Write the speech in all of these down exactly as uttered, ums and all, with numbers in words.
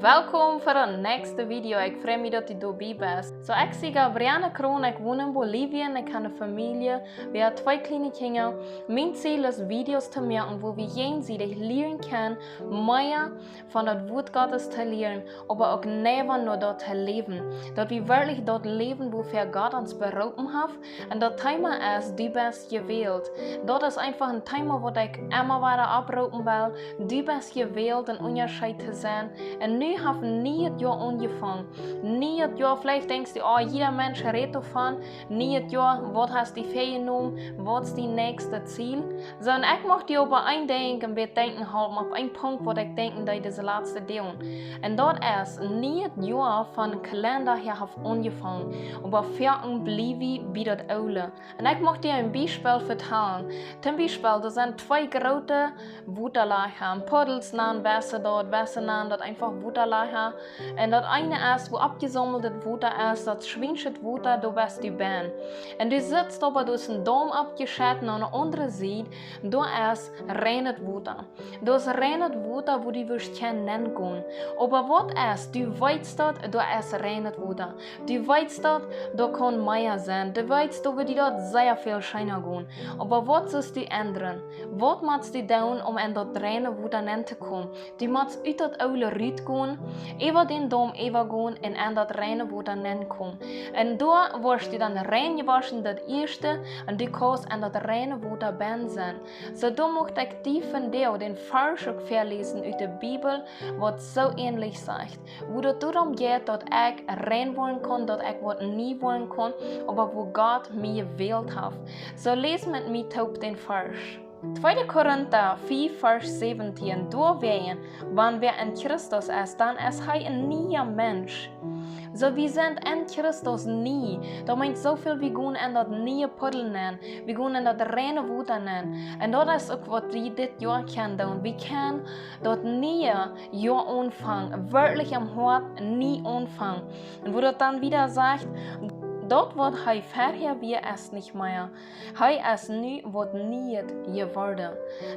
Welkom fa daut näakjste Video. Ekj frei mie, daut du doabie best. Soo, ekj sie Gabriana Kroon, ekj won en Bolivien, ekj hab eene Famielje, wie haben twee kjliene Kjinja. Mien Ziel es, Videos to moaken, wua wie jäajensiedich lieren kjennen, mea von daut Wuat Gottes to lieren, oba uk näwa no daut to läwen. Daut wie werkjlich daut läwen, wuafäa Gott ons beroopen haft. Un daut Thema es: Du best jewält. Daut es eefach een Thema, waut ekj emma wada opproopen well. Du best jewält, een Unjascheet to sennen. Un nu haft een nieet Joa aunjefongen. Nieet Joa, veleicht denkjst du: "Oh, jieda Mensch rät doavon." Nieet Joa, waut hast du väajenomen? Waut es dien näakjstet Ziel? Soo, un ekj mucht die opp een Dinkj een bät denkjen halpen, opp een Punkt, waut ekj denkjen deed dise latste Doag. Un daut es: Nieet Joa von Kalenda häa haft aunjefongen, oba foaken bliew wie bie daut Oole. Un ekj mucht die een Biespel vetalen. Toom Biespel, doa sent twee groote Wotalajen. Puddels nanen wesse daut, wesse nanen daut eefach Wotalajen. Un daut eene es, wua aufjesaumelt Wota es, daut schwiensche Wota, doa best du bie. Un du sitst opp, doa es een Daum aufjeschnäden, aun de aundre Sied, doa es reinet Wota. Daut es reinet Wota, wua du wurscht kjennen nengonen. Oba waut es, du weetst daut, doa es reinet Wota. Du weetst daut, doa kaun mea sennen. Du weetst, doa wudd die daut sea väl scheena gonen. Oba waut sust du endren? Waut motst du doonen, om en daut reine Wota nentokomen? Du motst ut daut Oole rutgonen, äwa dän Daum äwagonen un en daut reine Wota nenkomen. Un doa woascht du dan rein jewoschen, daut ieeschte, un du kaust en daut reine Wota bie sennen. Soo, doa mucht ekj die vondoag dän Varsch uk väaläsen ut de Bibel, waut soo änlich sajcht. Wua daut doarom jeit, daut ekj rein woaren kaun, daut ekj waut nie woaren kaun, oba wua Gott mie jewält haft. Soo, läs met mie toop dän Varsch. Tweede Korinta fiew, Varsch säwentieen: Doawäajen, wan wäa en Christus es, dan es hee een niea Mensch. Soo, wie sent en Christus nie. Daut meent soo väl, wie gonen en daut niee Puddel nen. Wie gonen en daut reine Wota nen. Un daut es uk, waut wie dit Joa kjennen doonen. Wie kjennen daut niee Joa aunfangen, werkjlich em Hoat nie aunfangen. Un wua daut dan wieda sajcht: Daut, waut hee verhäa wia, es nich mea. Hee es nu waut nieet jeworden.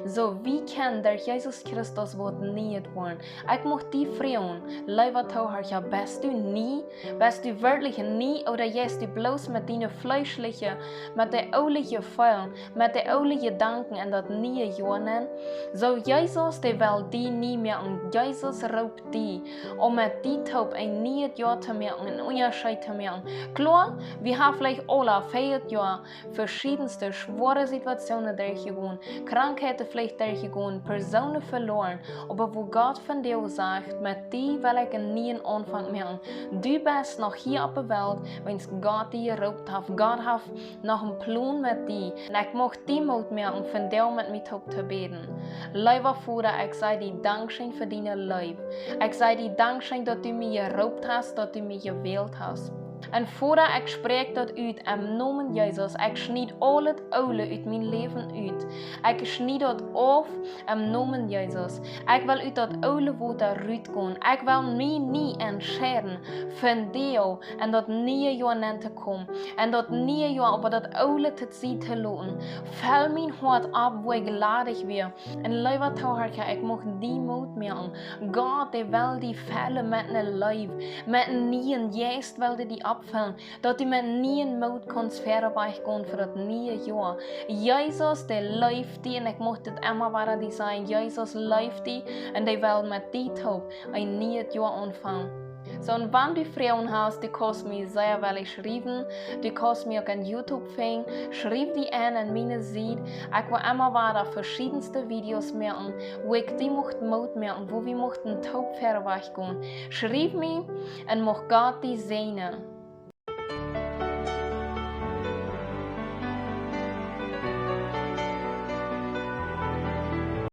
Soo, wie kjennen derch Jesus Christus waut nieet woaren. Ekj mucht die froagen, leewa Toohiera, best du nie? Best du werkjlich nie, ooda jeist du bloos met diene fleeschliche, met de oole Jefeelen, met de oole Jedanken en daut niee Joa nen? Soo, Jesus, dee well die nie moaken. Jesus roopt die, om met die toop een nieet Joa to moaken, een Unjascheet to moaken. Kloa, wie haben veleicht aula väl Joa veschiedenste schwoare Situationen derchjegonen, Krankheiten veleicht derchjegonen, Persoonen veloaren, oba wua Gott vondoag sajcht: Met die well ekj een nieen Aunfank moaken. Du best noch hia opp de Welt, wiels Gott die jeroopt haft. Gott haft noch een Plon met die. Un ekj mucht die Moot moaken, vondoag met mie toop to bäden. Leewa Voda, ekj saj die Dankscheen fa diene Leew. Ekj saj die Dankscheen, daut du mie jeroopt hast, daut du mie jewält hast. Un Voda, ekj spräakj daut ut em Nomen Jesus. Ekj schnied aul daut Oole ut mien Läwen ut. Ekj schnied daut auf em Nomen Jesus. Ekj well ut daut oole Wota rutgonen. Ekj well mie nie entscheiden, vondoag en daut niee Joa nentokomen. En daut niee Joa, oba daut oole to Sied to loten. Fell mien Hoat opp, wua ekj ladich wia. Un leewa Toohiera, ekj mucht die Moot moaken. Gott, dee well die fellen met eene Leew, met eenen nieen Jeist well dee die oppfellen, daut du met nieen Moot kaust wieda wajchgonen fa daut niee Joa. Jesus, dee leeft die, un ekj mucht dit emma wada die sajen: Jesus leeft die, un dee well met die toop een nieet Joa aunfangen. Soo, un wan du Froagen hast, du kaust mie sea woll schriewen, du kaust mie uk opp YouTube finjen, schriew die en aun miene Sied. Ekj woa emma wada veschiedenste Videos moaken, wua ekj die mucht Moot moaken, wua wie muchten toop wieda wajchgonen. Schriew mie un mucht Gott die säajnen.